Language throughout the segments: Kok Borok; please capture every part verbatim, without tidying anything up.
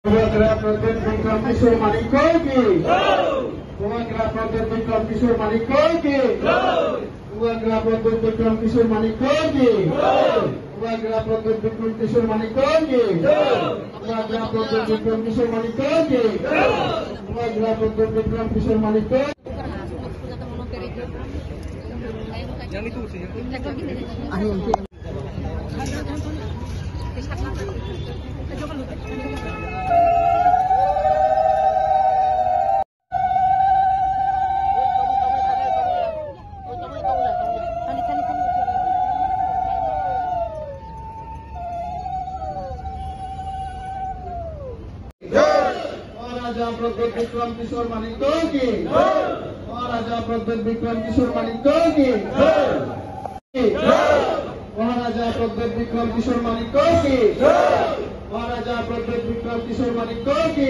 Bubagra Pradyot Bikram Kishore Manikya ki. Bubagra Pradyot Bikram Kishore Manikya ki. Bubagra Pradyot Bikram Kishore Manikya ki. Bubagra Pradyot Bikram Kishore Manikya ki. Bubagra Pradyot Bikram Kishore Manikya ki. Bubagra Pradyot Bikram Kishore Manikya. Maharaja Pradyot Bikram Kishore Manikya ki. Maharaja Pradyot Bikram Kishore Manikya ki. Maharaja Pradyot Bikram Kishore Manikya ki. Maharaja Pradyot Bikram Kishore Manikya ki.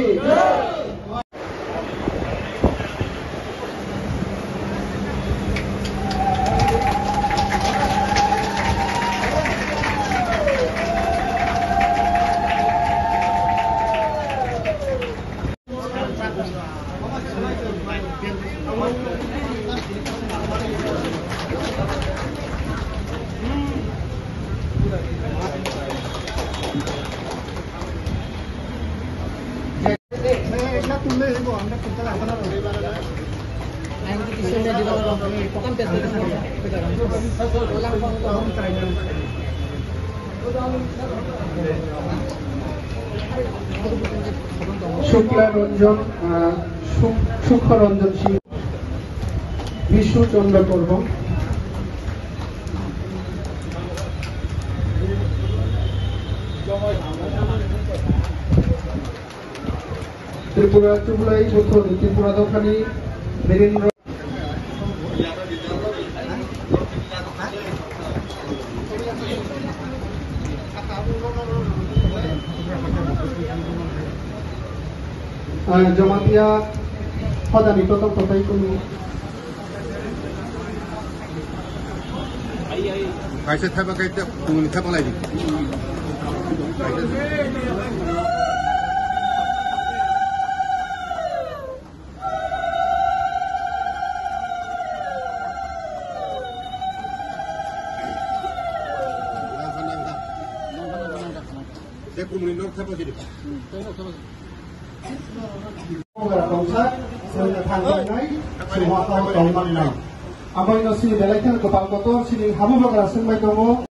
Shukla Ranjan, ah, Suk-, Sukha Ranjan Singh, Bishu Chandra Purbo. Tripura, Tripura, Tripura dophani Birendra. Ah, Jamatia hodani totok totai kunu. Kaisa thaiba kai te, tungni thaiba lai di. Tei kumuni nok thapa jiri. Tongsa, sengkha thangjaknai, sengkha thang tongmannai. Aboino sini belai kheno kwtal kotor sini habugra swngbai tongo.